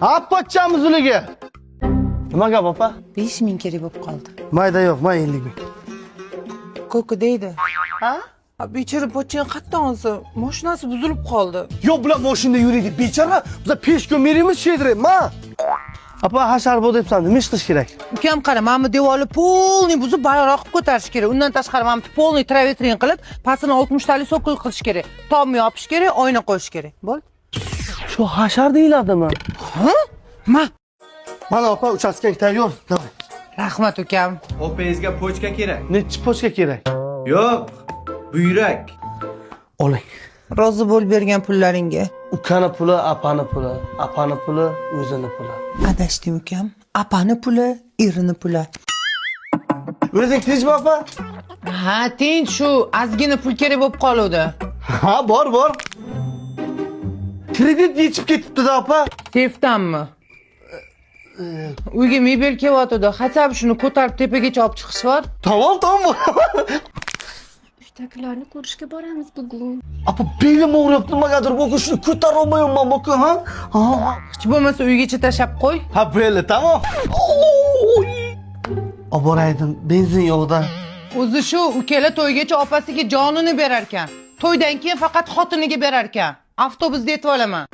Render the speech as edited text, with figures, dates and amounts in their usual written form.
Ha, pochchamiz ularga. Nima gap, opa? 5000 kerak bo'lib qoldi. Mayda yo'q, may 50 ming. Ko'ki deydi. Ha? Bechora pochchang qayerdan olsa, mashinasi buzilib qoldi. Yo'q, bular mashinada yuradi, bechora. Bizlar peshkun beramiz, shedri, ma. Opa, hashar bu debsan, nima ish qilish kerak? Ukam qara, mana bu devorni полный buzib, balandroq qilib ko'tarish kerak. Undan tashqari mana bu полный travetrin qilib, pastini 60 talik sokol qilish kerak. Tomni yopish kerak, oyna qo'yish kerak. Bo'ldi. Shu hashar deyiladimi? Ha? Ma. Mana opa, uchastkang tayyor. Давай. Rahmat ukam. Opangizga pochka kerak. Nechi pochka kerak? Yo'q, buyrak. Oling. Rozi bo'l bergan pullaringga. Ukani puli, apani puli, apani puli, o'zini puli. Adashdim ukam. Apani puli, erini puli. O'zing tinchmi, opa? Ha, tinch, shu ozgina pul kerak bo'lib qoluvdi. Ha, bor, bor. Kredit yechib ketibdi-da, opa. Sefdanmi? Uyga mebel kelyotidi. Хотя бы shuni ko'tarib tepagacha olib chiqish bor. Tamom, tamom. Uydagilarni ko'rishga boramiz bugun. Opa, belim og'riyapti, nimagadir bugun shuni ko'tara olmayapman, bugun, ha? Ha. Hech bo'lmasa uygacha tashlab qo'y. Ha, bo'ldi, tamom. Olib boraydim, benzin yo'qda. O'zi shu ukala to'ygacha opasiga jonini berar ekan. To'ydan keyin faqat xotiniga berar ekan. Avtobusda yetib olaman.